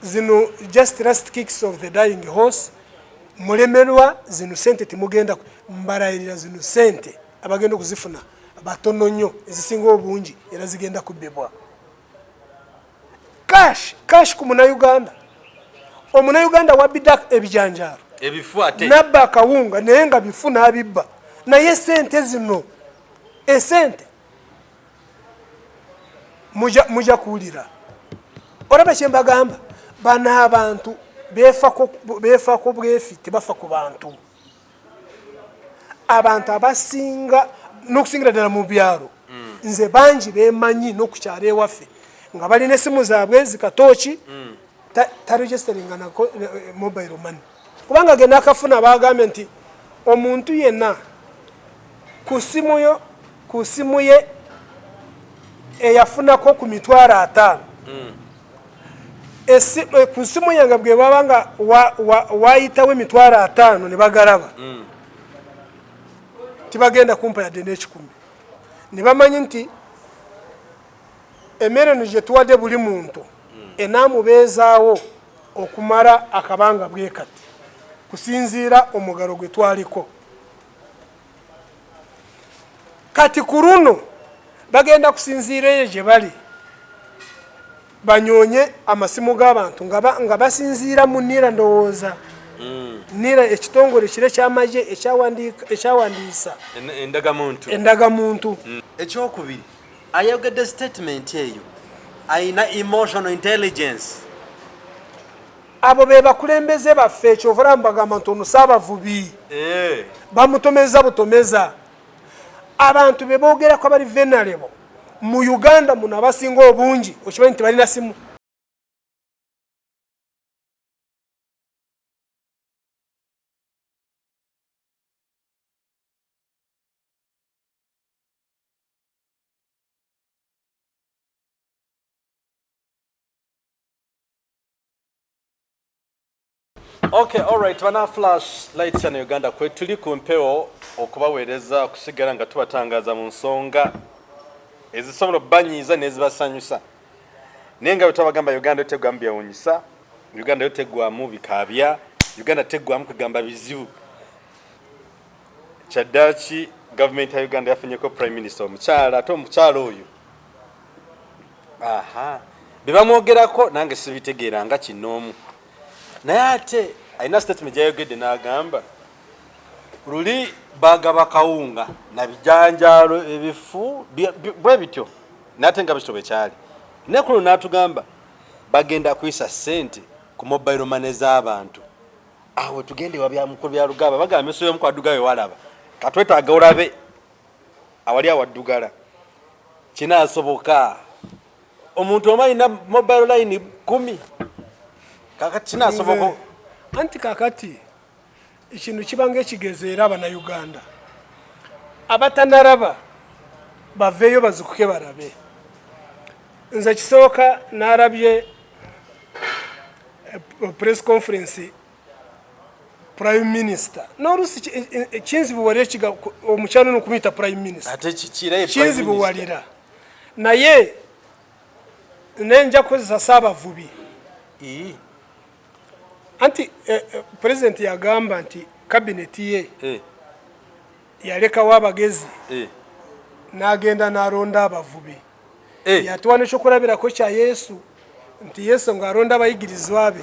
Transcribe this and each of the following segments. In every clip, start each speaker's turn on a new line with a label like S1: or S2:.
S1: Zino just last kicks of the dying horse. Mulemerwa zino sente timugenda mbalayirira zino sente abagenda okuzifuna batono nnyo, ezisinga obungi era zigenda kubbibwa. Cash cash ku Munauganda. Omunauganda wabbidde ebijanjaalo
S2: ebifu ate
S1: nabba akawunga naye nga bifu n'abibba, naye sente zino esente muja kuwulira. Olaba kyembagamba, bano abantu befako bwefi, tebafa ku bantu. Abantu abasinga n'okusingira ddala mu byalo, nze bangi bemanyi n'okukyalo ewaffe nga balina esimu zaabwe zikatooki, taregisteringa nako mobile money, kubanga ge nakafuna bagambye nti omuntu yenna ku simu yo, ku simu ye eyafunako ku 500,000, ku simu yange bwe baba nga wayitawo 50,000 ne bagalaba, tibagenda kumpa yadde n'ekikumi. Ne bamanyi nti emmere eno gye tuwadde buli muntu enaamubeezaawo okumala akabanga bwe kati kusinziira omugalo gwe twaliko. Kati ku luno bagenda kusinziira eyo gye bali banyoonye amasimu g'abantu nga basinziira mu NIRA. Ndowooza NIRA ekitongole kire ekyamagye ekyawandiisa
S2: endagamuntu.
S1: Endagamuntu.
S2: Ekyokubiri, ayogedde statement eyo ayina emotional intelligence.
S1: Abo be bakulembeze baffe. Kyova mbagamba nti ono saabavubi, bamutomeza butomeza. Abantu be boogerako abali vulnerable mu Uganda muno, abasinga obungi okimanyi nti balina simu.
S2: Okay, alright, bana Flash Light Channel Uganda, kwe tuli ku mpewo okubaweereza, okusigala nga tubatangaza mu nsonga ezisobola okubanyiiza n'ezibasanyusa. Naye nga bwe twabagamba, Uganda yo teggwamu byewuunyisa, Uganda yo teggwamu bikaabya, Uganda teggwamu kugamba bizibu. Kyaddaaki gavumenti ya Uganda yafunyeko prime minister omukyala, ate omukyala oyo aha bye bamwogerako nange sibitegeera nga kinoomu, naye ate alina statement gyayogedde n'agamba luli bagaba kawunga na bijanjaalo ebifu bwe bityo, naate nga bityo bwe kyali, naye kuno n'atugamba bagenda kuyisa ssente ku mobile money z'abantu. Awo tugende wa byamukulu bya Lugaba, bagamba emiso y'omu kwaddugala walaba katwetaaga olabe awali awaddugala. Kinaasoboka omuntu omu alina mobile line 10? Kakati kinaasoboka?
S1: Anti kakati ekintu kibanga ekigezo era Abannayuganda abatanaraba baveeyo bazukuke balabe. Nze kisooka narabye press conference prime minister, n'oluusi kinzibuwalira omukyalo nokumuyita prime minister.
S2: Ate kiki era ye prime minister?
S1: Kinzibuwalira, naye nenja kukozesa Saabavubi. Anti president yagamba nti cabinet ye yalekawo abagezi n'agenda n'alonda abavubi. Yatuwa nekyokulabirako kya Yesu nti Yesu ng'alonda abayigirizwa be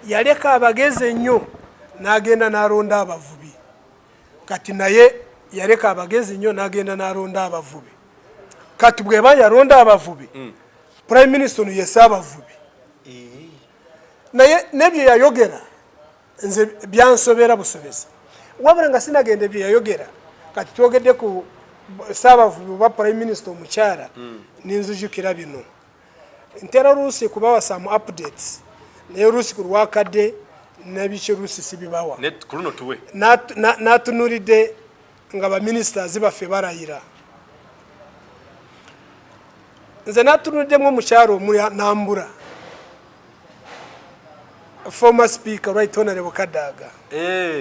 S1: yaleka abagezi ennyo n'agenda n'alonda abavubi. Kati naye yaleka abagezi nnyo n'agenda n'alonda abavubi. Kati bweba yalonda abavubi, prime minister ono yese abavubi. Naye nebyo yayogera nze byansobera busobezi, wabula nga sinagenda ebyo yayogera. Kati twogedde ku saabavubi oba prime minister omukyala, ninzijukira bino. Ntera oluusi kubawa some updates, naye oluusi ku lwakadde nebiki oluusi sibibawa.
S2: Ne ku luno tuwe.
S1: Natunulidde nga baministers baffe barayira. Nze natunuddemu omukyala omu nambura, former speaker Right Honorable Kadaga.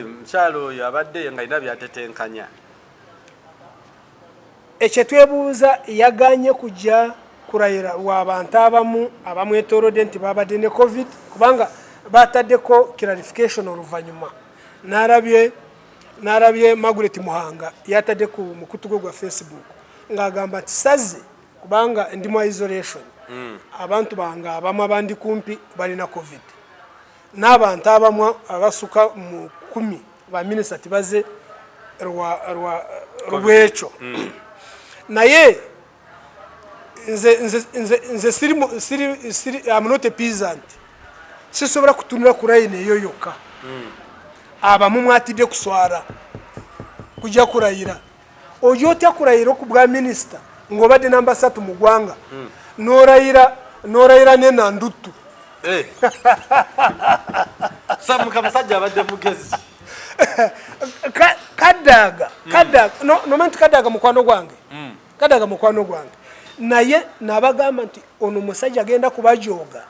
S2: Mukyala oyo abadde nga alina byatetenkanya.
S1: Ekyo twebuuza, yaganye kujja Kurayira lw'abantu abamu abamwetoolodde nti babadde ne Covid, kubanga bataddeko clarification oluvannyuma. Nalabye Margaret Muhanga yatadde ku mukutu gwe gwa Facebook ng'agamba nti saze kubanga ndi mu isolation. Abantu bange abamu abandi kumpi balina Covid, n'abantu abamu abasuka mu 10 baminisita tibaze rwekyo. Naye nze siri, I'm not a peasant, sisobola kutunula ku line eyo yokka. Abamu mwatidde kuswala kujja kurayira. Ojja otya kurayira oku bwa minisita ng'obadde namba 3 mu ggwanga, norayira ne Nandutu?
S2: Eh. Samuka musajja abadde mugezi.
S1: Kadaga, nomanyi nti Kadaga mukwano gwange. Kadaga mukwano gwange, naye nabagamba nti ono musajja agenda kubajoga.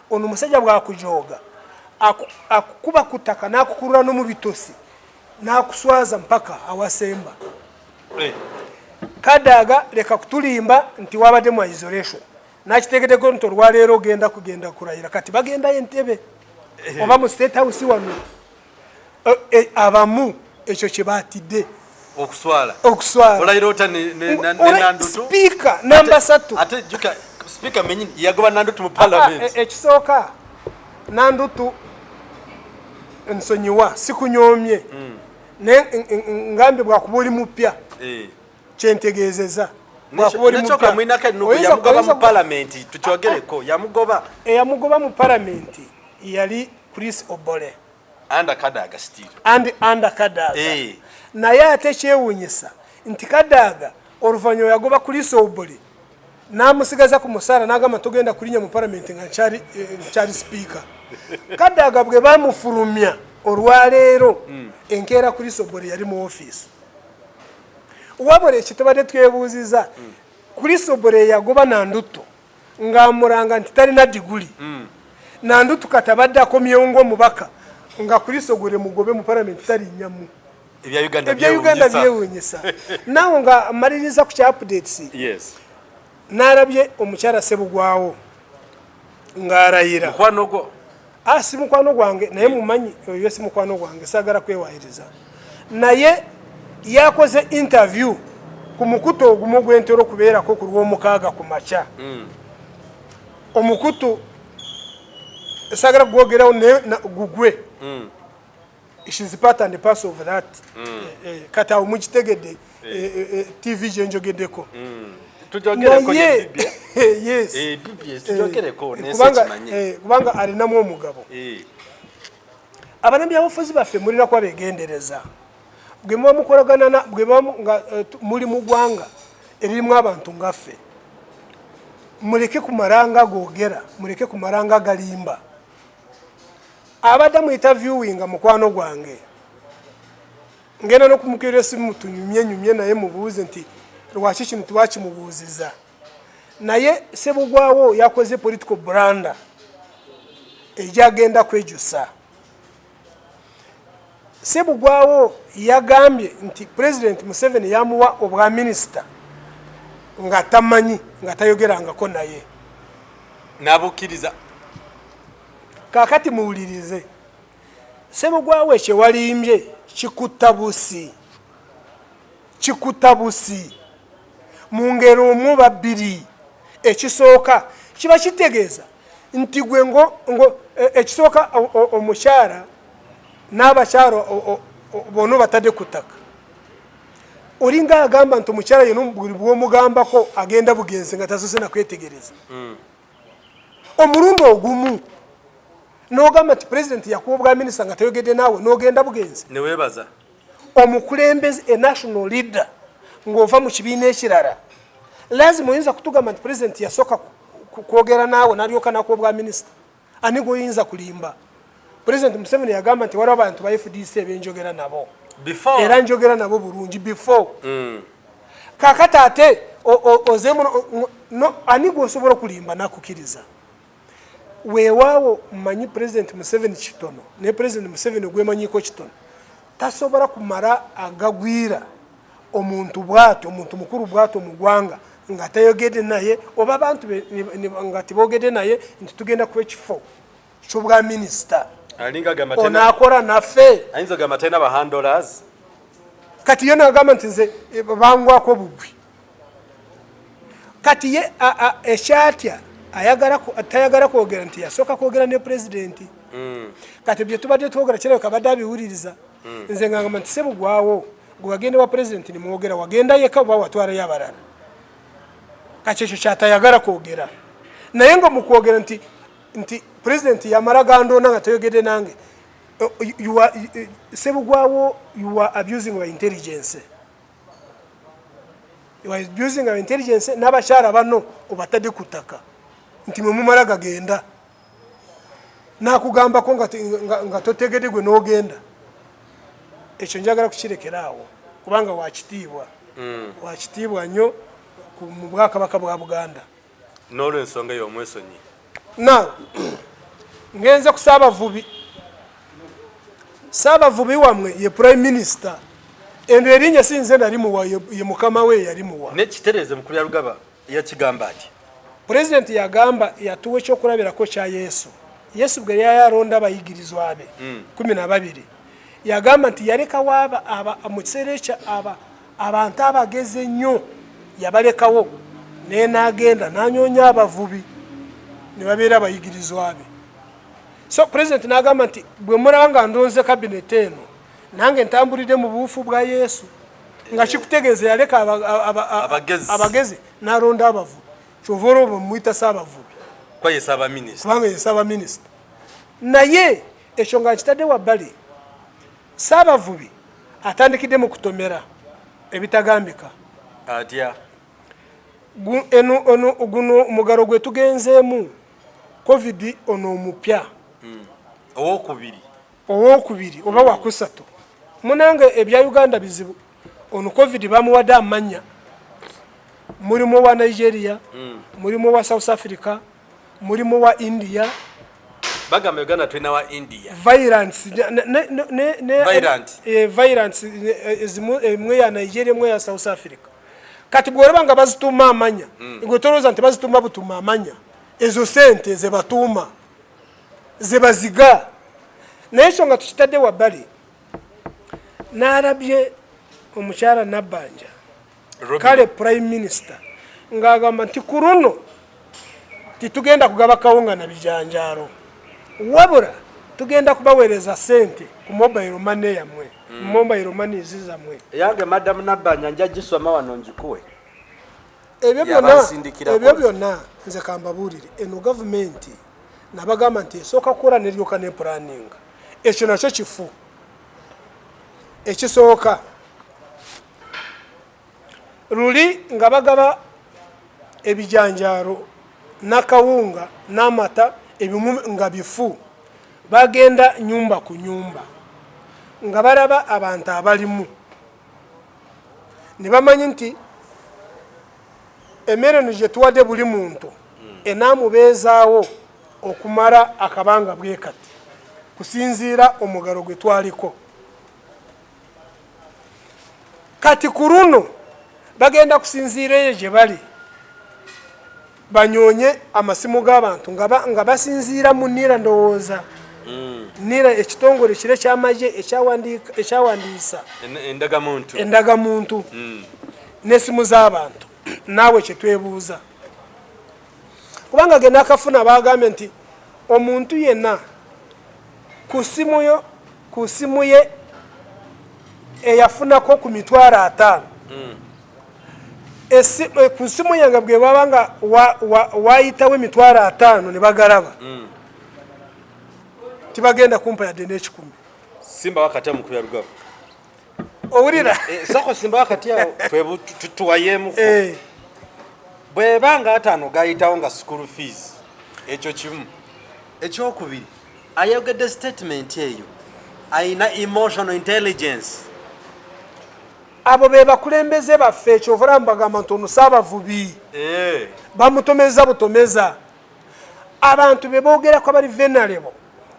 S1: Ono musajja bwakujoga, akukuba ku ttaka n'akukulula no mu bitosi n'akuswaza mpaka awasemba. Kadaga, leka kutulimba nti wabadde mu isolation. Nakitegeddeko nti olwaleero ogenda kugenda kurayira. Kati bagendayo Entebe oba mu State House wano. Abamu ekyo kye batidde.
S2: Okuswala.
S1: Okuswala.
S2: Olayira otya ne Nandutu?
S1: Sipiika namba 3.
S2: Ate juka speaker menyini yagoba Nandutu mu parliament.
S1: Ekisooka, Nandutu, nsonyiwa, sikunyomye, naye ngambye bwakuba oli mupya. Kyentegeezeza, bwakuba oli
S2: Nekyoka
S1: mupya.
S2: Mwinako enugu
S1: yamugoba
S2: yamugoba mu parliament, tukyogereko, yamugoba.
S1: Eyamugoba mu palamenti yali Chris Obore.
S2: Under Kadaga still.
S1: And under Kadaga. Naye ate kyewuunyisa nti Kadaga oluvannyuma yagoba Chris Obore n'amusigaza ku musaala, n'agamba togenda kulinnya mu palamenti nga nkyali sipiika. Kadaga bwe bamufulumya olwaleero, enkeera Chris Obore yali mu ofiisi. Wabula ekyo tubadde twebuuziza, Chris Obore yagoba Nandutu ng'amulanga nti talina diguli. Nandutu kati abadde akomyewo ng'omubaka, nga Chris Obore mugobe mu palamenti, talinnyamu.
S2: Ebya Uganda.
S1: Ebya Uganda.
S2: Byewuunyisa.
S1: Byewuunyisa. Naawe nga maliriza ku kya updates, n'alabye omukyala Sebugwawo ng'arayira.
S2: Mukwano gwo.
S1: Ah, si mukwano gwange, naye mumanyi oyo si mukwano gwange, saagala kwewayiriza, naye yakoze interview ku mukutu ogumu gwentera okubeerako ku Lwomukaaga ku makya. Omukutu saagala kugwogerawo, naye gugwe. She's part and parcel of that. Kati awo mukitegedde, TV gyenjogeddeko.
S2: Tujogereko.
S1: Naye
S2: ye Bibia.
S1: Yes.
S2: Bibia tujogereko nensi
S1: Kubanga
S2: ekimanye.
S1: Kubanga alinamu omugabo. Abanabyabufuzi baffe mulina kuba begendereza bwe muba mukolagana bwe muba nga muli mu ggwanga eririmu abantu ngaffe. Muleke kumalanga googera, muleke kumalanga galimba. Abadde mu interviewinga mukwano gwange, ngenda n'okumukirira esimu tunyumye nyumye naye, mubuuze nti lwaki kino tiwakimubuuziza. Naye Sebugwawo yakoze political blunder ejagenda kwejusa. Sebugwawo yagambye nti President Museveni yamuwa obwa minisita nga tamanyi, nga tayogerangako naye.
S2: Nabukkiriza.
S1: Kakati muwulirize, Sebugwawo, ekyewalimbye kikutta busi, kikutta busi mu ngero omu babbiri. Ekisooka, kiba kitegeeza nti gwe ngo ekisooka omukyala n'abakyala bonna batadde ku ttaka. Olinga agamba nti omukyala yena buli bwomugambako agenda bugenzi nga tasose nakwetegereza. Omulundi ogumu n'ogamba nti pulezidenti yakuwa obwa minisita nga tayogedde naawe, n'ogenda bugenzi.
S2: Neweebaza.
S1: Omukulembeze, a national leader, ng'ova mu kibiina ekirala, lazima oyinza kutugamba nti pulezidenti yasooka kwogera naawe n'alyoka nakuwa obwa minisita. Ani gwoyinza kulimba? Pulezidenti Museveni yagamba nti waliwo abantu ba FDC ebenjogera nabo.
S2: Before.
S1: Era njogera nabo bulungi before. Kakati ate ozeemu ani gwosobola okulimba nakukiriza? Weewaawo mmanyi Pulezidenti Museveni kitono, naye Pulezidenti Museveni ogwemanyiiko kitono, tasobola kumala agagwira omuntu bw'atyo, omuntu mukulu bw'atyo mu ggwanga. Nga tayogedde naye oba abantu nga tebogedde naye nti tugenda kuwa ekifo ky'obwa minisita, onaakola naffe.
S2: Ayinza ogamba talina bahandlers.
S1: Kati ye nagamba nti nze bangwako bugwi. Kati ye ekyatya tayagala kwogera nti yasooka kwogera ne pulezidenti. Kati bye tubadde twogera kirabika badde abiwuliriza. Nze ngamba nti sebugwawo gwe wagenda wa pulezidenti nimwogera, wagenda yeka oba watwalayo abalala? Kati ekyo kyatayagala kwogera, naye nga mukwogera nti pulezidenti yamala gandonda nga tayogedde nange. Sebugwawo, you are abusing your intelligence, you are abusing your intelligence. N'abakyala bano obatadde ku ttaka nti mwe mumala gagenda nakugambako nga totegedde gwe n'ogenda. Ekyo njagala kukirekera awo kubanga wakitiibwa, wakitiibwa nnyo mu Bwakabaka bwa Buganda.
S2: N'olwensonga eyo omwesonyi.
S1: Now ngenze ku Saabavubi. Saabavubi wammwe ye prime minister. Eno erinnya si nze nalimuwa, ye mukama we yalimuwa.
S2: Nekitereeze mukulu Yalugaba yakigamba ati
S1: Pulezidenti yagamba, yatuwa ekyokulabirako kya Yesu. Yesu bwe yali alonda abayigirizwa be 12, yagamba nti yalekawo mu kiseera ekyo abantu abagezi ennyo, yabalekawo naye n'agenda n'anyoonya abavubi ne babeera abayigirizwa be. So pulezidenti n'agamba nti bwe mulaba nga ndonze kabineti eno, nange ntambulidde mu buufu bwa Yesu, nga kikutegeeza yaleka abagezi n'alonda abavubi. Kyova olwo bamuyita Saabavubi kubanga ye Saabaminisita. Naye ekyo nga nkitadde wabbali, Saabavubi atandikidde mu kutomera ebitagambika.
S2: Atya?
S1: Guno mugalo gwe tugenzeemu, COVID ono omupya.
S2: Owokubiri.
S1: Owokubiri oba wakusatu. Munange, ebya Uganda bizibu. Ono COVID bamuwadde amannya, mulimu owa Nigeria, mulimu owa South Africa, mulimu owa India.
S2: Bagamba Uganda tulina wa India.
S1: Variants emwe ya Nigeria, emwe ya South Africa. Kati bwolaba nga bazituuma amanya, gwe tolowooza nti bazituuma butuuma amanya. Ezo sente zebatuuma zebaziga. Naye ekyo nga tukitadde wabbali, n'alabye omukyala Nabbanja, kale prime minister, ng'agamba nti ku luno titugenda kugaba kawunga na bijanjaalo, wabula tugenda kubaweereza sente ku mobile money yammwe, mobile money zammwe.
S2: Yange Madamu Nabbanja nja gisoma wano ngikuwe.
S1: Ebyo byonna, ebyo byonna nze kambabuulire, eno gavumenti nabagamba nti esooka kukola neryoka ne planning. Ekyo nakyo kifu. Ekisooka, luli nga bagaba ebijanjaalo n'akawunga n'amata, ebimu nga bifu, bagenda nyumba ku nyumba nga balaba abantu abalimu ne bamanyi nti emmere eno gye tuwadde buli muntu enaamubeezaawo okumala akabanga bwe kati kusinziira omugalo gwe twaliko. Kati ku luno bagenda kusinziira eyo gye bali banyoonye amasimu g'abantu nga basinziira mu NIRA. Ndowooza NIRA ekitongole kire ekyamagye ekyawandiisa
S2: endagamuntu.
S1: Endagamuntu n'essimu z'abantu. Naawe kyetwebuuza, kubanga ge nakafuna bagambye nti omuntu yenna ku simu yo, ku simu ye eyafunako ku 500,000, ku simu yange bwe baba nga wayitawo 500,000 ne bagalaba, tibagenda kumpa yadde n'ekikumi.
S2: Simba wakati mukulu Yalugaba.
S1: Owulira?
S2: Sako simba wakati awo tuwayeemuko. Bweba nga 50 gayitawo nga school fees, ekyo kimu. Ekyokubiri, ayogedde statement eyo ayina emotional intelligence.
S1: Abo be bakulembeze baffe. Ekyova mbagamba nti ono Saabavubi bamutomeza butomeza. Abantu be boogerako abali vulnerable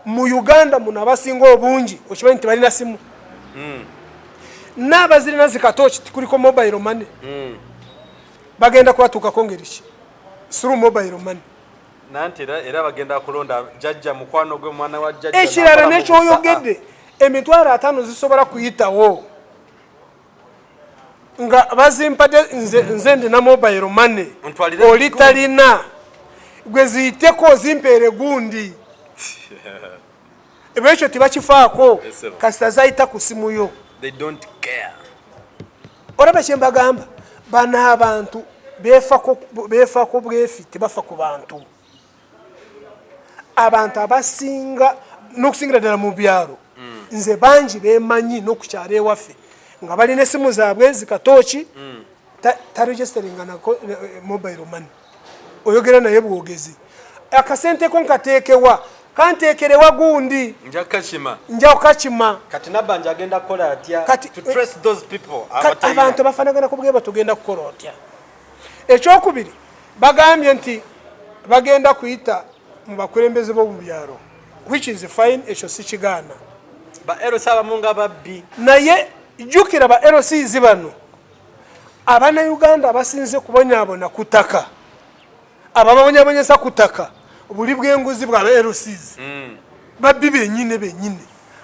S1: mu Uganda muno, abasinga obungi okimanyi nti balina simu, n'abazirina zikatooki tikuliko mobile money. Bagenda kubatuukako ngeri ki? Through mobile money.
S2: Nanti era bagenda kulonda jjajja, mukwano gwe, mwana wa jjajja.
S1: Ekirala,
S2: n'akola mu
S1: nekyoyogedde, 500,000 zisobola kuyitawo nga bazimpadde. Nze ndina mobile money.
S2: Ntwalire.
S1: Oli talina, gwe ziyiteko zimpeere gundi. Ebyo tebakifaako.
S2: Yes, sir.
S1: Kasita zayita ku simu yo.
S2: They don't care.
S1: Olaba kyembagamba, bano abantu beefako bwefi, tebafa ku bantu. Abantu abasinga, n'okusingira ddala mu byalo, nze bangi bemanyi n'okukyalo ewaffe nga balina esimu zaabwe zikatooki, taregisteringa nako mobile money. Oyogera naye bwogezi, akasente ko nkateekewa, kanteekerewa gundi.
S2: Nja kukakima.
S1: Nja kukakima.
S2: Kati Nabbanja agenda kukola atya to trace those people abatalina?
S1: Abantu abafaanagana ku bweba tugenda kukola otya? Ekyokubiri, bagambye nti bagenda kuyita mu bakulembeze b'omu byalo, which is fine, ekyo si kigaana.
S2: Ba LC abamu nga babbi.
S1: Naye jjukira, ba LCs bano, Abannayuganda abasinze kubonyaabona ku ttaka, abababonyabonyesa ku ttaka, buli bwenguzi bwa ba LCs. Babbi benyine benyine.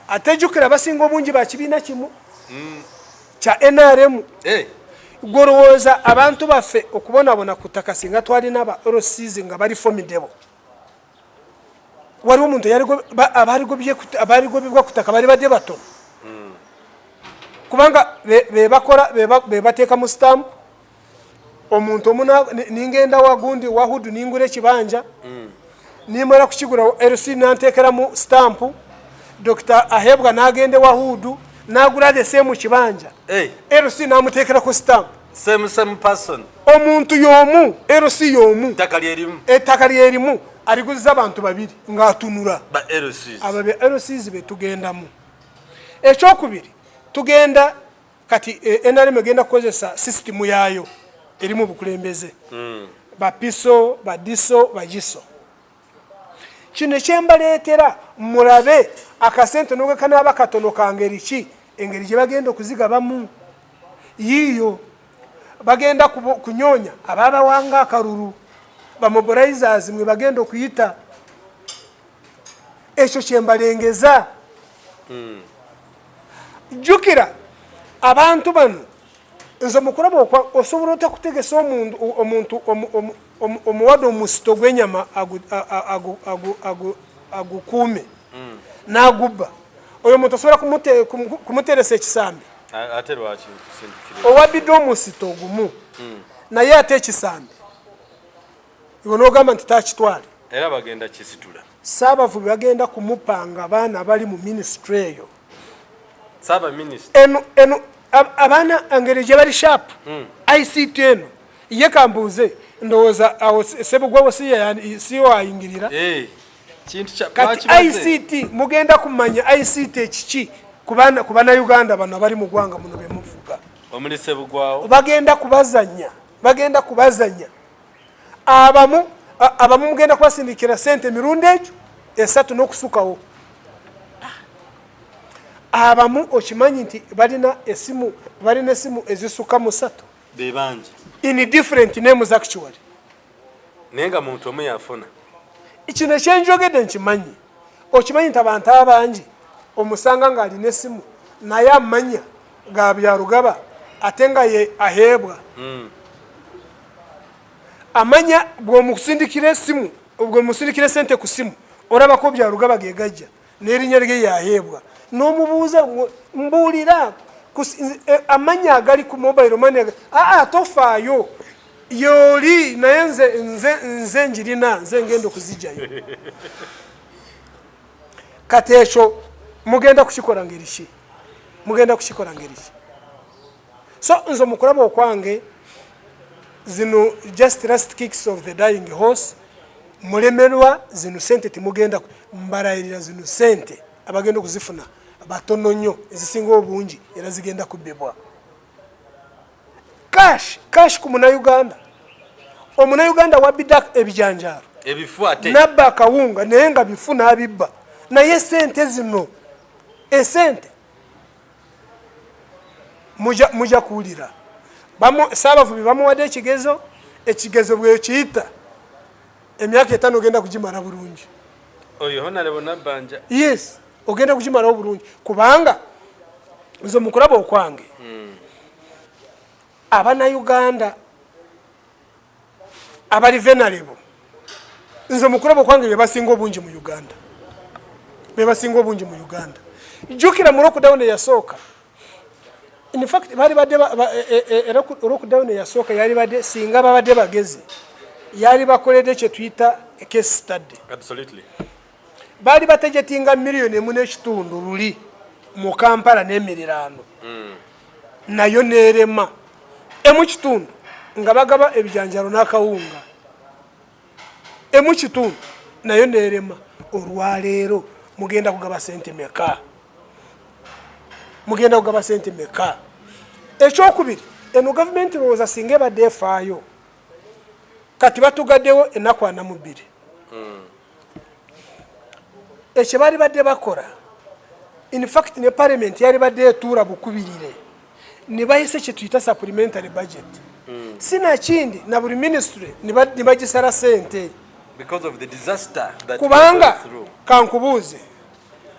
S1: Ate jjukira, abasinga obungi ba kibiina kimu kya NRM. Golowooza abantu baffe okubonabona ku ttaka, singa twalina aba LCs nga bali formidable, waliwo omuntu abaligobebwa ku ttaka bali badde batono, kubanga bebakola, bebateeka mu stamp. Omuntu omu ningenda wagundi wahudu, ningula ekibanja, nimala kukigura, LC nanteekeramu stamp. Dr Ahebwa nagenda wahudu, nagula the same kibanja, LC namuteekerako stamp.
S2: Same same person.
S1: Omuntu y'omu, LC y'omu.
S2: Ettaka lyerimu.
S1: Ettaka lyerimu, aliguziza abantu babiri ng'atunula.
S2: Ba LCs.
S1: Abo be LCs betugendamu. Ekyokubiri, tugenda kati NRM egenda kukozesa sisitimu yaayo erimu obukulembeze, bapiso, badiso, bagiso. Kino ekyembaleetera mulabe akasente noge kanaaba katono kangeri ki, engeri gye bagenda okuzigabamu. Yiiyo bagenda kunyonya ababawanga akalulu, bamobilizers mwe bagenda okuyita. Ekyo kyembalengeza. Jjukira, abantu bano, nze mukulaba okwa, osobola otya kutegesa omuntu omuwadde omusito gw'enyama agukuume n'agubba? Oyo omuntu osobola kumuteresa ekisambi?
S2: Ate lwaki tusindikire?
S1: Owabbidde omusito gumu, naye ate ekisambi iwe n'ogamba nti takitwale.
S2: Era bagenda kisitula.
S1: Saabavubi bagenda kumupanga abaana abali mu minisitule eyo.
S2: Saabaminisita.
S1: Eno abaana engeri gye bali sharp, ICT eno ye kambuuze, ndowooza awo Sebugwawo siyo ayingirira.
S2: Eh, kintu kya
S1: Kati
S2: bakibaze.
S1: ICT, mugenda kumanya ICT ekiki ku bannayuganda bano abali mu ggwanga muno bemuvuga.
S2: Omuli Sebugwawo.
S1: Bagenda kubazanya, bagenda kubazanya. Abamu mugenda kubasindikira sente emirundi egyo esatu n'okusukawo. Abamu okimanyi nti balina esimu ezisuka musatu?
S2: Be bangi.
S1: In different names actually.
S2: Naye nga muntu omu yafuna.
S1: Kino ekyenjogedde nkimanyi. Okimanyi nti abantu abangi omusanga ng'alina esimu, naye amanya ga Byarugaba, ate nga ye Aheebwa. Amanya bw'omusindikira esimu, bw'omusindikira esente ku simu, olabako Byarugaba gegajja n'erinnya lye yaheebwa. N'omubuuza, mbuulira amanya agali ku mobile money. Aa, tofaayo, yoli naye nze njirina, nze ngenda okuzijjayo. Kati ekyo mugenda kukikola ngeri ki? Mugenda kukikola ngeri ki? So nze omukulaba okwange, zino just last kicks of the dying horse. Mulemerwa zino sente, timugenda mbalayirira, zino sente abagenda okuzifuna batono nnyo, ezisinga obungi era zigenda kubbibwa. Cash, cash ku Munauganda. Omunauganda wabbidde ebijanjaalo,
S2: Ebifu ate.
S1: Nabba akawunga, naye nga bifu, n'abibba. Naye sente zino, esente muja kuwulira. Saabavubi bamuwadde ekigezo. Ekigezo bwekiyita, emyaka 5 ogenda kugimala bulungi.
S2: Oyo Honorable Nabbanja.
S1: Yes, ogenda kugimalawo bulungi, kubanga nze mukulaba okwange, Abannayuganda abali vulnerable, nze mukulaba okwange, bebasinga obungi mu Uganda, bebasinga obungi mu Uganda. Jjukira mu lockdown eyasooka, in fact bali badde lockdown eyasooka yali badde, singa babadde bagezi, yali bakoledde kyetuyita case study. Baali batargetinga 1.5 miliyoni luli mu Kampala n'emiriraano, nayo neerema. 1.5 nga bagaba ebijanjalo n'akawunga, 1.5 nayo neerema. Olwaleero mugenda kugaba sente meka? Mugenda kugaba sente meka? Ekyokubiri, eno gavumenti lowooza singa ebadde efaayo, kati batugaddewo ennaku 42. Ekyo baali badde bakola, in fact ne parliament yali badde etuula bukubirire ne bayise kyetuyita supplementary budget, sinakindi na buli ministry ne bagisala sente.
S2: Because of the disaster that
S1: Kubanga
S2: we are going through.
S1: Kankubuuze,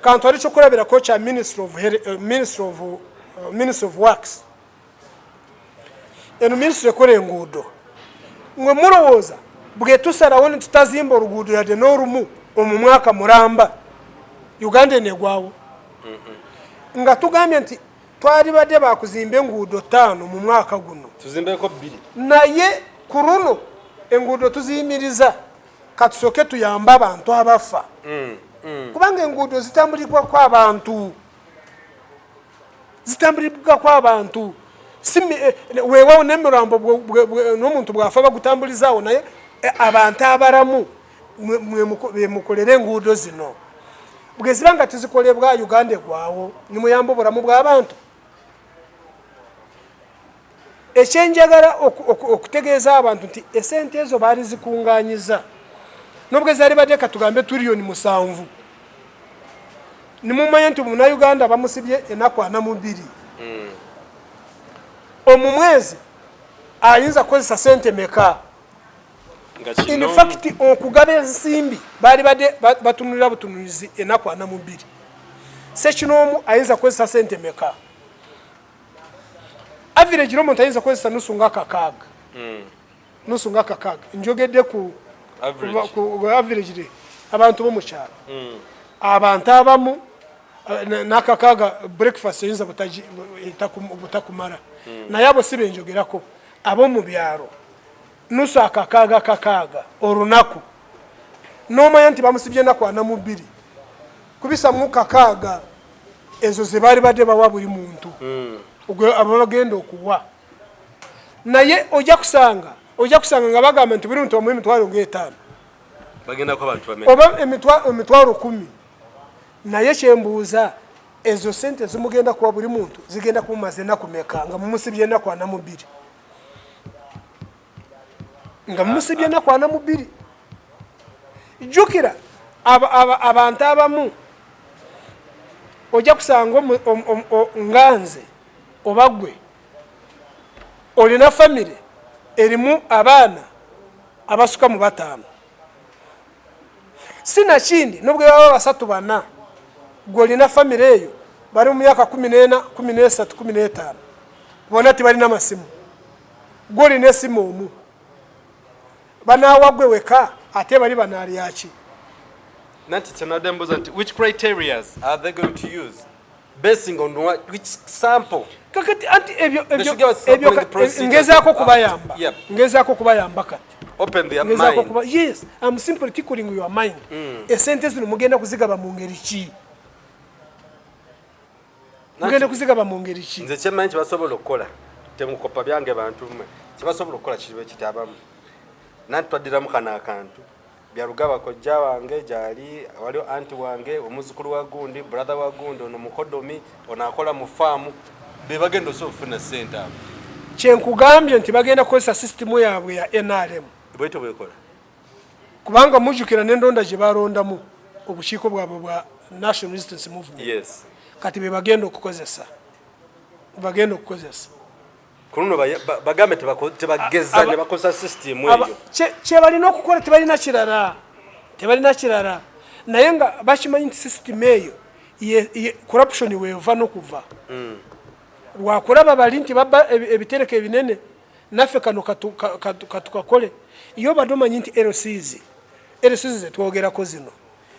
S1: kantwale ekyokulabirako kya Ministry of Works. Eno ministry ekola enguudo. Mwe mulowooza bwe tusalawo ne tutazimba oluguudo yadde n'olumu omu mwaka mulamba, Uganda eno egwawo? Nga tugambye nti twalibadde bakuzimba enguudo 5 mu mwaka guno,
S2: Tuzimbeko 2.
S1: Naye ku luno enguudo tuziyimiriza, katusooke tuyambe abantu abafa, kubanga enguudo zitambulibwako abantu, zitambulibwako abantu. Weewaawo n'emirambo n'omuntu bw'afa bagutambulizaawo, naye abantu abalamu bemukolere enguudo zino. Bwe ziba nga tizikolebwa, Uganda egwawo. Nimuyamba obulamu bw'abantu. Ekyenjagala okutegeeza abantu nti esente ezo baali zikunganyiza, nobwe zaali badde katugambe 7 trillion, nimumanya nti Omunauganda bamusibye enaku 42 omu mwezi, ayinza kukozesa sente meka?
S2: Nga
S1: In fact, okugaba ensimbi baali badde batunulira butunulizi enaku 42. Sekinoomu ayinza kukozesa sente meka? Average n'omuntu ayinza kukozesa nusu nga 6, nusu nga 6. Njogedde ku
S2: Average.
S1: Ku average abantu bomukyalo, abantu abamu n'akakaaga breakfast eyinza butakumala, naye abo si benjogerako. Ab'omu byalo, nusu akakaaga kakaaga olunaku, n'omanya nti bamusibye enaku 42, kubisamu 6 ezo ze baali badde bawa buli muntu, ogwe abo bagenda okuwa. Naye ojja kusanga nga bagamba nti buli muntu bamuwa emitwalo nga 5.
S2: Bagendako abantu bameka?
S1: Oba emitwalo 10. Naye kyembuuza, ezo sente zimugenda kuwa buli muntu zigenda kumumaza enaku meka nga mumusibye enaku 42, nga mumusibye enaku 42? Jjukira abantu abamu ojja kusanga nga nze oba gwe olina famire erimu abaana abasuka mu bataano, sinakindi nubwo baba basatu bana, gwe olina famire eyo bali mu myaka 14, 13, 15, bona tibalina masimu. Gwe olina esimu omu, banaawa gwe weka, ate bali banaalyaki?
S2: Nanti kyenadde mbuuza nti which criterias are they going to use, basing on what, which sample?
S1: Kakati anti ebyo ebyo ngezaako kubayamba, ngezaako kubayamba kati.
S2: Open their mind.
S1: Kuba, yes, I'm simply tickling your mind. Esente zino mugenda kuzigaba mu ngeri ki? Mugenda kuzigaba mu ngeri ki?
S2: Nze kyemmanyi kyebasobola okukola, temukopa byange bantu mmwe, kyebasobola okukola kiribe kitabamu nanti twaddiramu kano akantu Byarugaba kojja wange gyali, waliwo anti wange, omuzukulu wa gundi, brother wa gundi, ono mukodomi, ono akola mu faamu, be bagenda osobola okufuna sente abo.
S1: Kyenkugambye nti bagenda kukozesa sisitimu yaabwe ya NRM.
S2: Bwetyo bwekola.
S1: Kubanga mujjukira n'endonda gye balondamu obukiiko bwabwe bwa National Resistance Movement. Kati be bagenda okukozesa, bagenda okukozesa.
S2: Kuluno bagambe tebageza ne bakozesa system eyo.
S1: Kyebalina okukola tebalina kirala, tebalina kirala, naye nga bakimanyi nti system eyo corruption weeva n'okuva. Lwakulaba bali nti babba ebitereko ebinene, naffe kano katukakole. Iyo obadde omanyi nti LCs, LCs zetwogerako zino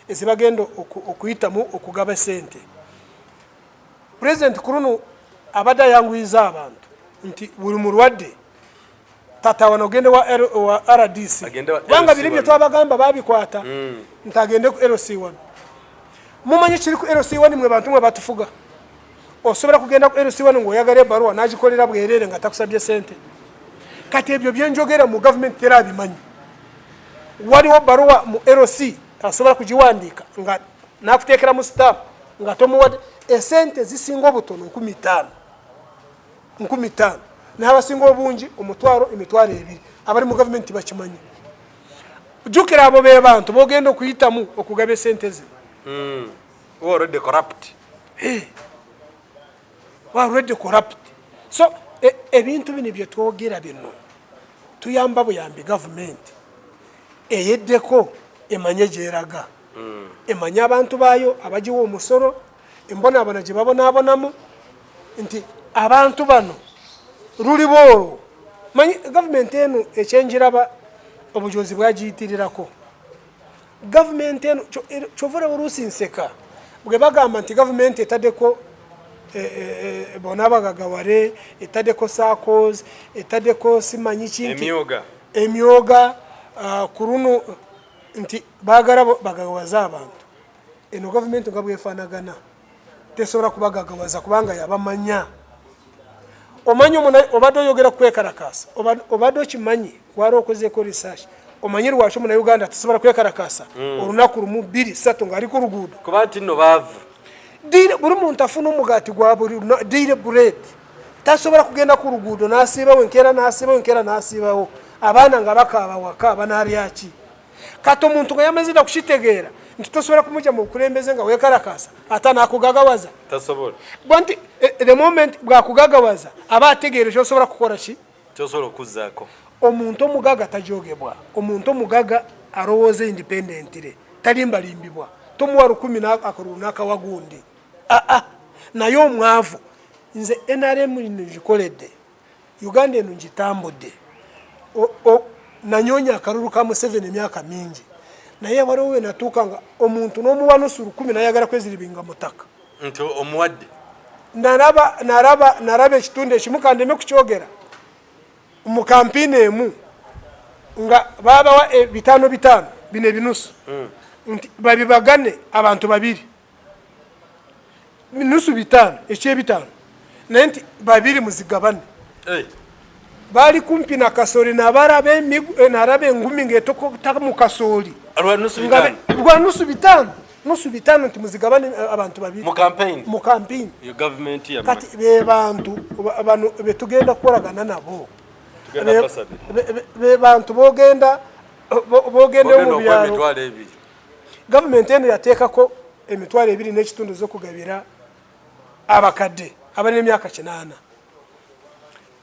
S1: ezibagenda okuyitamu okugaba sente, President kuluno abadde ayanguyiza abantu nti buli mulwadde tatawana ogende wa RDC, kubanga biri bye twabagamba babikwata nti agende ku LC1. Mumanyi kiri ku LC1, mwe bantu mwe batufuga. Osobola kugenda ku LC1 ng'oyagala ebbaluwa n'agikolera bwereere nga takusabye sente. Kati ebyo byenjogera mu gavumenti terabimanyi. Waliwo bbaluwa mu LC asobola kugiwandiika nga nakuteekeramu stamp nga tomuwadde esente zisinga obutono 5,000, 5,000, naye abasinga obungi omutwalo, 20,000. Abali mu gavumenti bakimanyi. Jjukira abo be bantu bogenda okuyitamu okugaba esente zino.
S2: Already corrupt.
S1: Already corrupt. So ebintu bino byetwogera bino tuyamba buyambi gavumenti eyeddeko emanye gyeraga, emanye abantu baayo abagiwa omusolo embonaabona gye babonaabonamu, nti abantu bano luliba olwo. Manyi gavumenti eno ekyenjiraba obujozi bwagiyitirirako. Gavumenti eno kyova olaba oluusi nseka bwe bagamba nti gavumenti etaddeko bona abagagawale, etaddeko SACCOs, etaddeko simanyi ki nti emyoga ku luno nti baagala bagagawaze abantu. Eno gavumenti nga bwefaanagana tesobola kubagagawaza kubanga yabamanya. Omanyi obadde oyogera kwekalakaasa, obadde okimanyi wali okozeeko research, omanyi lwaki omunauganda tasobola kwekalakaasa olunaku lumu, bbiri, ssatu ng'ali ku luguudo?
S2: Kuba nti nno baavu.
S1: Buli muntu afuna omugaati gwa buli daily bread, tasobola kugenda ku luguudo n'asiibawo enkeera, n'asiibawo enkeera, n'asiibawo, abaana nga bakaaba waka banaalyaki. Kati omuntu nga yamaze dda kukitegeera nti tosobola kumujja mu bukulembeze nga weekalakaasa ate anakugagawaza.
S2: Tasobola.
S1: Bwa nti the moment bwakugagawaza aba ategeera kyosobola kukola ki,
S2: kyosobola okuzzaako.
S1: Omuntu omugaga tajogebwa. Omuntu omugaga alowooza independently, talimbalimbibwa. Tomuwa 1,000 akalulu n'akawa gundi. Aa, naye omwavu, nze NRM ino ngikoledde, Uganda eno ngitambudde, nanyonya akalulu ka Museveni emyaka mingi, naye waliwo we natuuka nga omuntu n'omuwa nusu 1,000 nayagala kweziribinga mutaka.
S2: Nti omuwadde.
S1: Naraba ekitundu ekimu kandeme kukyogera mu kampini emu nga babawa 5 5 bino ebinusu nti babibagane abantu babiri, nusu 5 ekyebitaano, naye nti babiri muzigabane. Bali kumpi na kasooli, naraba engumi ng'etokota mu kasooli
S2: lwa
S1: nusu 5, nusu 5, nti muzigabane abantu babiri.
S2: Mu campaign.
S1: Mu campaign.
S2: Yo government ya
S1: Kati be bantu bano betugenda kukolagana nabo, be bantu bogenda mu byalo. Gavumenti eno yateekako 25,000 z'okugabira abakadde abalina emyaka 80,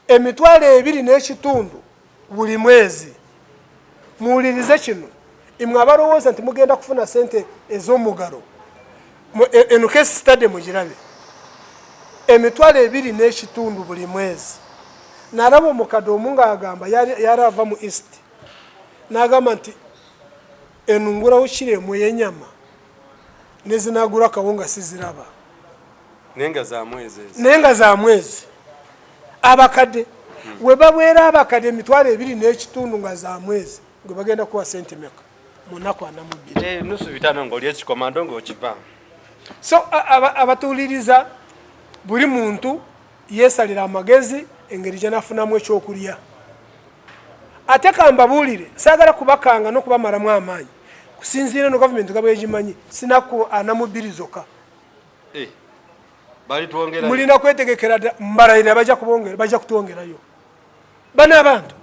S1: 25,000 buli mwezi. Muwulirize kino imwe abalowooza nti mugenda kufuna sente ez'omugalo. Eno case study mugirabe. 25,000 buli mwezi. Nalaba omukadde omu ng'agamba yali ava mu East, n'agamba nti eno ngulawo kiro emu ey'ennyama nezinagula kawunga siziraba.
S2: Naye nga za mwezi.
S1: Naye nga za mwezi. Abakadde we babwera abakadde 25,000 nga za mwezi, gwe bagenda kuwa sente meka mu nnaku 42?
S2: Nusu 5 ng'oli ekikomando ng'okiva.
S1: So abatuuliriza, buli muntu yeesalira amagezi engeri gy'anafunamu ekyokulya. Ate kambabuulire, saagala kubakanga n'okubamalamu amaanyi. Kusinziira eno gavumenti nga bwegimanyi, sinaku 42 zokka. Mulina kwetegekera dda, mbalayira bajja kubongera, bajja kutwongerayo bano abantu.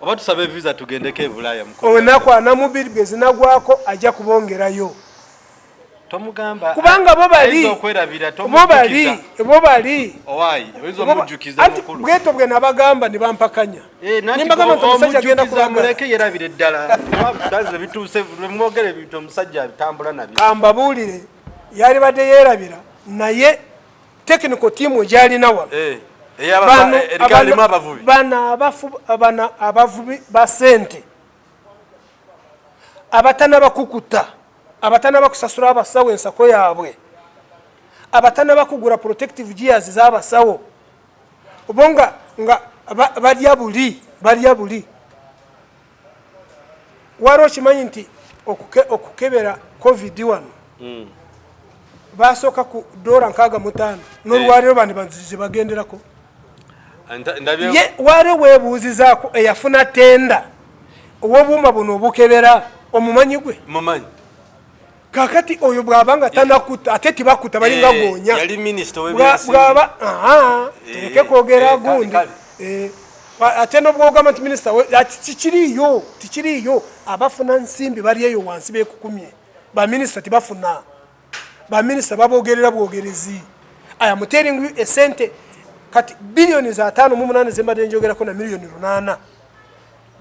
S2: Oba tusabe visa tugendeko e Bulaaya.
S1: Olunaku 42 bwe zinagwako ajja kubongerayo.
S2: Tomugamba.
S1: Kubanga bo bali
S2: Ayinza okwerabira,
S1: bo bali
S2: tomujjukiza.
S1: Bo bali
S2: Owaayi, oyinza omujjukiza
S1: Anti
S2: mukulu.
S1: Bweto bwe nabagamba ne bampakanya.
S2: Eh, nanti
S1: Nimbagamba nti omusajja agenda
S2: omujjukiza,
S1: kulagala.
S2: Muleke yerabire ddala. Kazi bituuse mwogere ebintu omusajja abitambula nabyo.
S1: Kambabuulire, yalibadde yeerabira, naye technical team gyalina wano
S2: Eh, ey'abasa- erimu abavubi.
S1: Bano abavubi ba sente abatanabakukuta, abatanaba kusasula abasawo ensako yaabwe, abatanaba kugura protective gears z'abasawo, bo nga balya buli, balya buli. Wali okimanyi nti okukebera COVID wano basooka ku dola 65, n'olwaliro bandi banzize bagenderako?
S2: Ndabye-
S1: Ye wali weebuuzizaako eyafuna tender ow'obuuma buno obukebera, omumanyi gwe?
S2: Mumanyi.
S1: Kakati oyo bw'aba nga tanakuta, ate tibakuta, balinga
S2: Eh,
S1: goonya.
S2: Yali minisita w'ebyensimbi.
S1: Bw'aba aha, tuleke kwogera gundi.
S2: Kale.
S1: Eh, ate n'obwogamba nti minisita ati tikiriiyo, tikiriiyo. Abafuna nsimbi bali eyo wansi beekukumye. Baminisita tibafuna, baminisita babogerera bwogerezi. I am telling you, esente kati biliyoni za 58 zembadde njogerako na miliyoni 800,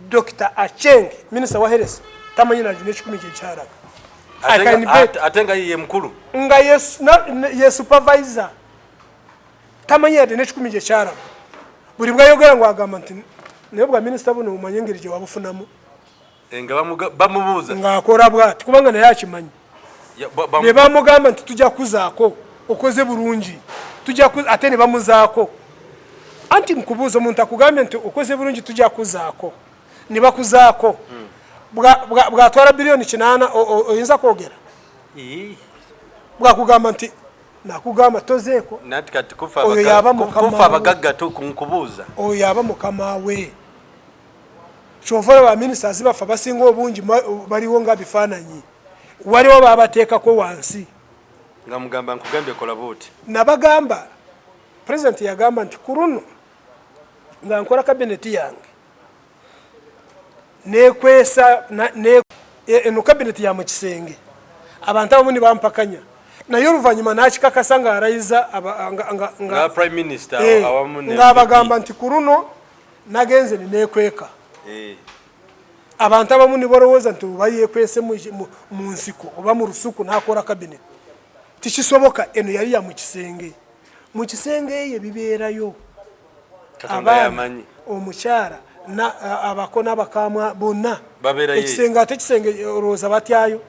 S1: Dr Acheng, minisita wa health, tamanyi nalina ekikumi kyekyalaga. I can bet.
S2: Ate nga ye mukulu.
S1: Nga ye supervisor tamanyi yadde n'ekikumi gyekyalaga. Buli bwayogera ngo agamba nti naye bwa minisita buno omanye engeri gye wabufunamu.
S2: Eh, nga bamubuuza.
S1: Ng'akola bwati kubanga naye akimanyi. Ne bamugamba nti tujja kuzaako, okoze bulungi, tujja ate ne bamuzaako. Anti nkubuuza, omuntu akugambye nti okoze bulungi, tujja kuzaako, ne bakuzaako, bwatwala biliyoni 800, oyinza kwogera?
S2: Ii.
S1: Bwakugamba nti nakugamba tozeeko.
S2: Nanti kati kufa
S1: Oyo yaba mukama
S2: kufa
S1: we.
S2: Abagagga nkubuuza.
S1: Oyo yaba mukama we. Kyova olaba baminisita baffe abasinga obungi baliwo nga bifaananyi, waliwo babateekako wansi.
S2: Nga mugamba nkugambye kola bwoti.
S1: Nabagamba, pulezidenti yagamba nti ku luno nga nkola kabineti yange nekwesa eno kabineti ya mukisenge, abantu abamu ne bampakanya, naye oluvannyuma nakikakasa ng'arayiza
S2: nga prime minister awamu ne
S1: ng'abagamba nti ku luno nagenze nenekweka. Abantu abamu ne balowooza nti oba yekwese mu nsiko oba mu lusuku n'akola kabineti. Tikisoboka, eno yali ya mu kisenge. Mu kisenge eyo bibeerayo.
S2: Katonda
S1: Abaana,
S2: yamanyi.
S1: omukyala abako n'abakamwa bonna.
S2: Babeerayo.
S1: Ekisenge, ate ekisenge olowooza batyayo?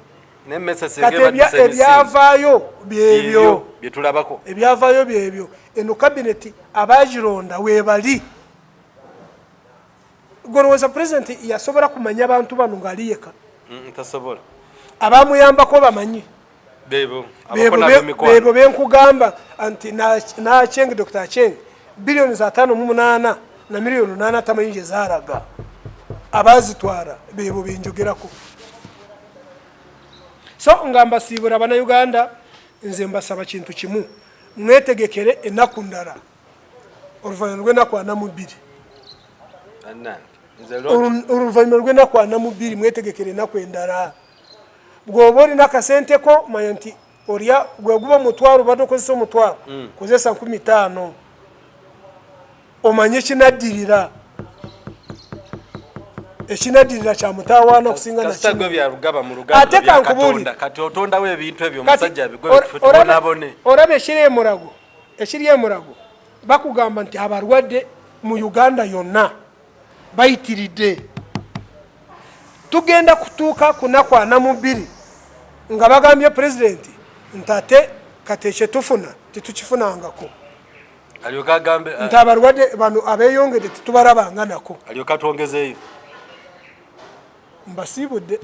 S2: N'emmese
S1: Kati
S2: singa ebaddusa emisinde.
S1: Ebyavaayo byebyo.
S2: Byebyo byetulabako.
S1: Ebyavaayo byebyo. Eno kabineti abagironda weebali. Golowooza pulezidenti yasobola kumanya abantu bano ng'ali yeka?
S2: Tasobola.
S1: Abamuyambako bamanyi.
S2: Bebo
S1: Bebo.
S2: abako n'ab'emikwano.
S1: Bebo benkugamba nti Nacheng, Dr Acheng, biliyoni za 58 na miliyoni 8 tamanyi gye zaalaga. Abazitwara bebo benjogerako. So nga mbasiibula Bannayuganda, nze mbasaba kintu kimu: mwetegekere ennaku ndala oluvannyuma lw'ennaku 42.
S2: Bannange, nze
S1: Oluvannyuma lw'ennaku 42 mwetegekere ennaku endala. Bw'oba olina akasente ko, manya nti olya gwe guba omutwalo, obadde okozesa omutwalo, kozesa 5,000, omanye ekinaddirira. Ekinaddirira kya mutawaana okusinga
S2: Kasita
S1: nakino.
S2: gwe byalugaba mu luganda
S1: Ate
S2: bya
S1: kankubuulire.
S2: Katonda, kati otondawo ebintu ebyo
S1: Kati
S2: omusajja abigwe tubonabone.
S1: Olaba ekiri emulago, ekiri emulago bakugamba nti abalwadde mu Uganda yonna bayitiridde. Tugenda kutuuka ku nnaku 42 nga bagambye pulezidenti nti ate kati ekyo tufuna tetukifunangako.
S2: Alyoke agambe
S1: nti abalwadde bano abeeyongedde tetubalabanga nako.
S2: Alyoke atwongezeeyo.
S1: Mbasiibudde.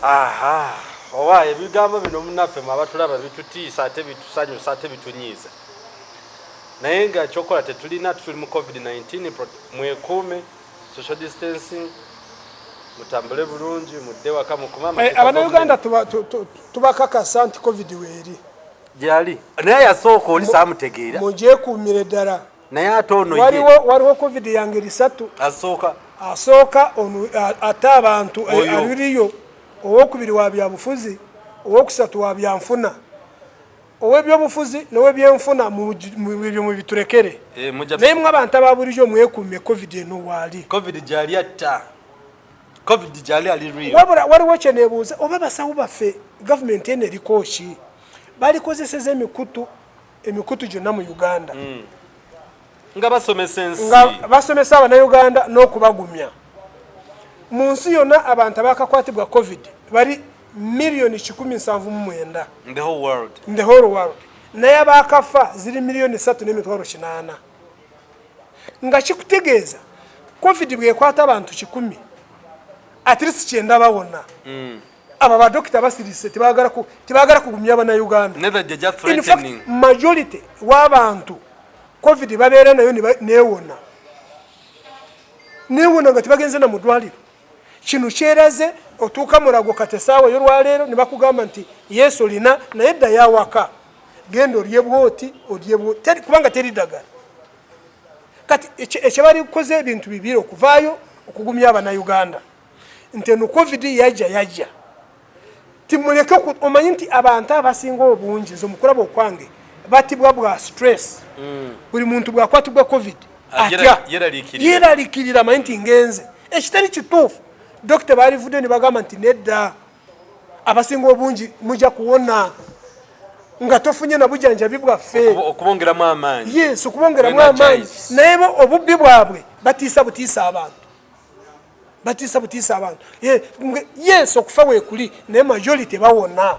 S2: Aha, oba ebigambo bino munnaffe mwe abatulaba bitutiisa, ate bitusanyusa, ate bitunyiiza, naye nga kyokola tetulina. Tuli mu COVID-19, mwekuume, social distancing, mutambule bulungi, mudde waka, mukume amateeka.
S1: Abannayuganda tubakakasa nti COVID weeri.
S2: Gyali, naye yasooka oli saamutegeera.
S1: Mugyekuumire ddala.
S2: Naye ate ono ye
S1: Waliwo COVID ya ngeri satu.
S2: Asooka.
S1: Asooka ono ate abantu
S2: Oyo.
S1: aliriyo, owokubiri wa byabufuzi, Owokusatu wa byanfuna. Ow'ebyobufuzi n'ow'ebyenfuna ebyo mubiturekere.
S2: Eh,
S1: naye mwe abantu aba bulijjo mwekuume, COVID eno waali.
S2: COVID gyali atta, COVID gyali ali real.
S1: Wabula waliwo kyeneebuuza, oba basawo baffe gavumenti eno eriko ki balikozeseza emikutu gyonna mu Uganda
S2: nga basomesa ensi,
S1: nga basomesa Abannayuganda n'okubagumya. Mu nsi yonna abantu abakakwatibwa COVID bali miliyoni 179.
S2: In the whole world.
S1: In the whole world. Naye abakafa ziri miliyoni 3 800,000, nga kikutegeeza COVID bwekwata abantu 100, at least 90 bawona. Abo badokita basirise, tebagala kugumya Abannayuganda.
S2: Neither they just
S1: In fact,
S2: threatening.
S1: majority w'abantu COVID babeera nayo newona nga tebagenze na mu ddwaliro. Kino kyeraze otuuka Mulago kati esaawa ey'olwaleero ne bakugamba nti yesu olina, naye ddayo awaka, genda olye bwoti, olye bwoti, kubanga teri ddagala. Kati ekyo balikoze ebintu bibiri: okuvaayo okugumya Abannayuganda nti eno COVID yajja timuleke. Omanyi nti abantu abasinga obungi, nze omukulaba okwange, batibwa bwa stress. Buli muntu bwakwatibwa COVID atya.
S2: Yeeraliikirira.
S1: Yeeralikirira, amanyi nti ngenze, ekitali kituufu. Dokita balivudde ne bagamba nti nedda, abasinga obungi mujja kuwona nga tofunye na bujanjabi bwaffe.
S2: Okubongeramu amaanyi.
S1: Yes, okubongeramu amaanyi.
S2: Energize.
S1: Naye bo obubbi bwabwe, batiisa butiisa abantu, batiisa butiisa abantu. Yes, okufa weekuli, naye majority bawona.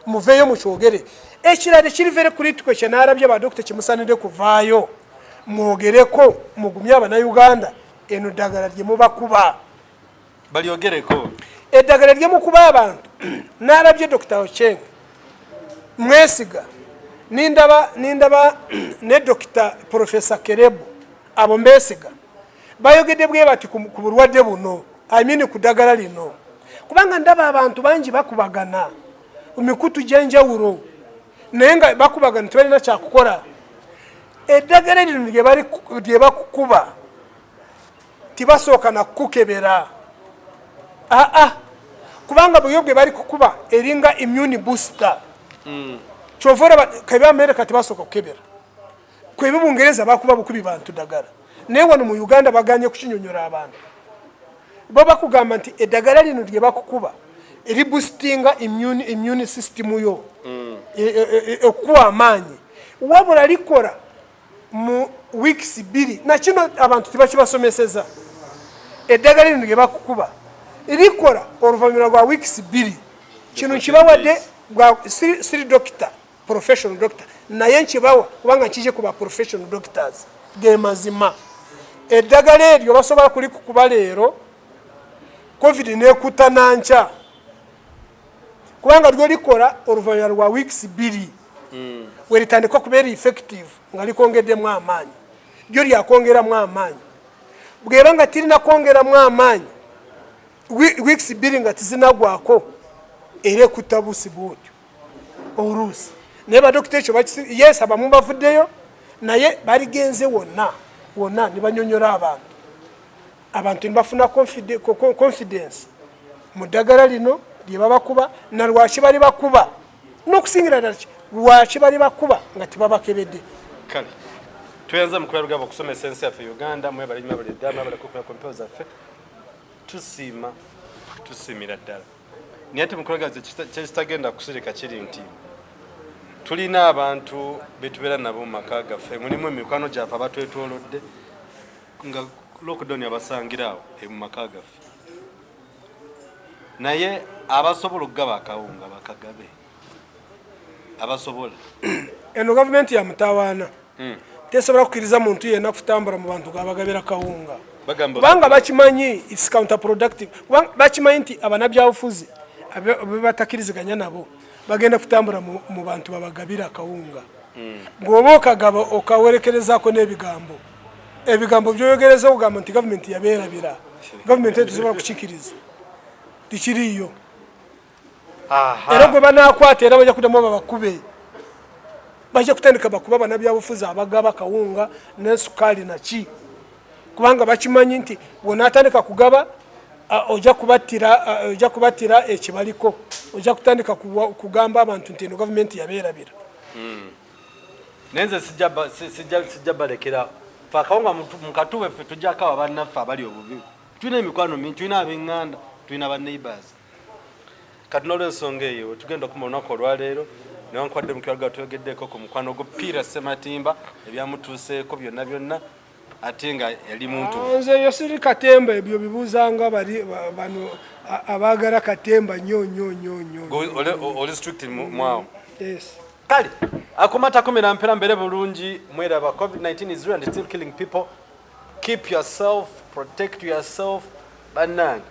S1: Muveeyo mukyogere. Ekirala ekiri very critical kyenarabye, badokita kimusanidde kuvaayo mwogereko, mugumye Abannayuganda. Eno ddagala lye mubakuba.
S2: Balyogereko.
S1: Eddagala lyemukuba abantu, narabye Dr Ocheng, mwesiga, nindaba ne Dr Professor Kerebu, abo mbesiga. Bayogedde bwe bati ku bulwadde buno, I mean ku ddagala lino, kubanga ndaba abantu bangi bakubagana mu mikutu gy'enjawulo, naye nga bakubagana tebalina kyakukola. Eddagala lino lye bakukuba, tibasooka nakukukebera, aa, kubanga bweyo bwe bali kukuba eringa immune booster. Kyova olaba kebe Amerika tebasooka kukebera, kwebe Bungereza bakuba bukubi bantu ddagala, naye wano mu Uganda baganye kukinyonyola abantu. Bo bakugamba nti eddagala lino lye bakukuba eriboostinga immune system yo, okukuwa amaanyi, wabula likola mu weeks 2. Nakino abantu tebakibasomeseza. Eddagala lino lye bakukuba likola oluvannyuma lwa weeks 2. Kino nkibawadde siri doctor, professional doctor, naye nkibawa kubanga nkije ku ba professional doctors, ge mazima. Eddagala eryo basobola kulikukuba leero, COVID nekuta nankya, kubanga lyo likola oluvannyuma lwa weeks 2, weritandika okubeera effective nga likongeddemu amaanyi. Lyo lyakwongeramu amaanyi, bweba nga tirina kwongeramu amaanyi, weeks 2 nga tizinagwako, era ekutta busi bwotyo oluusi. Naye badokita ekyo yes, abamu bavuddeyo, naye baligenze wonna wonna ne banyonyola abantu, abantu ne bafuna confidence mu ddagala lino lye babakuba, na lwaki bali bakuba, n'okusingira ddala lwaki bali bakuba nga tebabakebedde.
S2: Kale tweyanza mukulu Rugaba okusomesa ensi yaffe Uganda. Mwebale nnyo, mwebale ddala, mwebale kukumira ku mpewo zaffe. Tusiima, tusiimira ddala. Naye ate mukulu Rugaba, kyekitagenda kusirika kiri nti tulina abantu betubeera nabo mu maka gaffe, mulimu emikwano gyaffe abatwetolodde nga lockdown abasangira awo mu maka gaffe, naye abasobola okugaba akawunga bakagabe, abasobola.
S1: Eno gavumenti ya mutawaana. Tesobola kukkiriza muntu yenna kutambula mu bantu gabagabira kawunga,
S2: Bagamba
S1: kubanga bakimanyi it's counterproductive, kubanga bakimanyi nti abanabyabufuzi abe batakkiriziganya nabo bagenda kutambula mu bantu babagabira akawunga. Bw'oba okagaba, okawerekerezaako n'ebigambo, ebigambo byoyogereza okugamba nti gavumenti yabeerabira. Gavumenti tetusobola kukikiriza, tikiriiyo. Era gwe banakwata, era bajja kuddamu babakube, bajja kutandika bakuba banabyabufuzi abagaba kawunga ne sukaali naki, kubanga bakimanyi nti bwonaatandika kugaba Ojja kubattira ekibaliko, ojja kutandika kugamba abantu nti eno gavumenti yabeerabira.
S2: Naye nze sijja balekera fe akawunga mukatuwe, ffe tujjako abo bannaffe abali obubi. Tulina emikwano mingi, tulina ab'eŋŋanda, tulina ba neighbors. Kati n'olwensonga eyo wetugenda okuma olunaku olwaleero, newankubadde mukyaluga twegeddeko ku mukwano gwo Peter Ssematimba, ebyamutuuseeko byonna byonna, ate nga yali muntu.
S1: Nze eyo siri katemba, ebyo bibuuzanga bali bano abaagala katemba nnyo nnyo nnyo nnyo.
S2: Oli strict mwawo?
S1: Yes.
S2: Kale akumata kumira mpera mbere bulungi. Mweraba, COVID-19 is real and still killing people. Keep yourself, protect yourself. Bannange,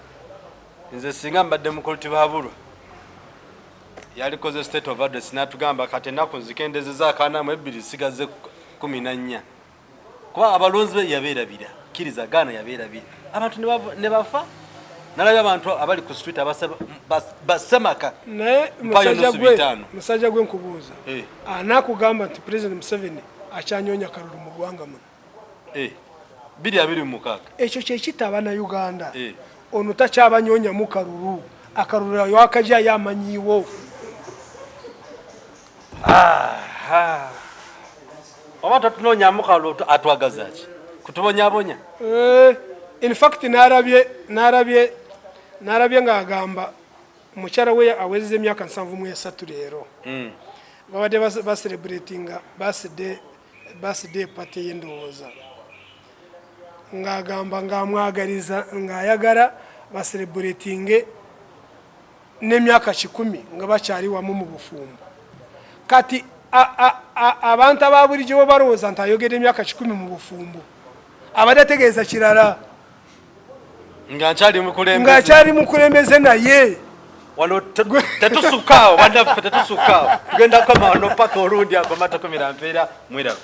S2: nze singa mbadde mukulu Tibabulwa, yalikoze state of address n'atugamba kati ennaku nzikendezeza 42, zisigaze 14, kuba abalonzi be yabeerabira. Kkiriza gaana, yabeerabira. Abantu ne bafa. Nalabye abantu abali ku street basemaka.
S1: Naye musajja gwe, nkubuuza, anaakugamba nti President Museveni akyanyonya kalulu mu ggwanga muno?
S2: 2026.
S1: Ekyo kyekita Abannayuganda. Ono takyabanyonyamu kalulu, akalulu ayo akajja yamanyiiwo.
S2: Oba totunoonyamu kalulu, atwagaza ki? Kutubonyabonya?
S1: In fact narabye narabye narabye ng'agamba mukyala we awezeza emyaka 73 leero. Babadde bacelebratinga birthday party y'endowooza, ng'agamba ng'amwagaliza ng'ayagala bacelebratinge n'emyaka 100 nga bakyali wamu mu bufumbo. Kati abantu aba bulijjo bo balowooza nti ayogedde emyaka 100 mu bufumbo, abadde ategeeza kirala.
S2: Nga nkyali mukulembeze.
S1: Ng'akyali mukulembeze, naye
S2: Wano tetusukaawo, bannaffe, tetusukaawo. Tugenda kukoma wano paka olundi. Ago matakumira mpeera, mweraba.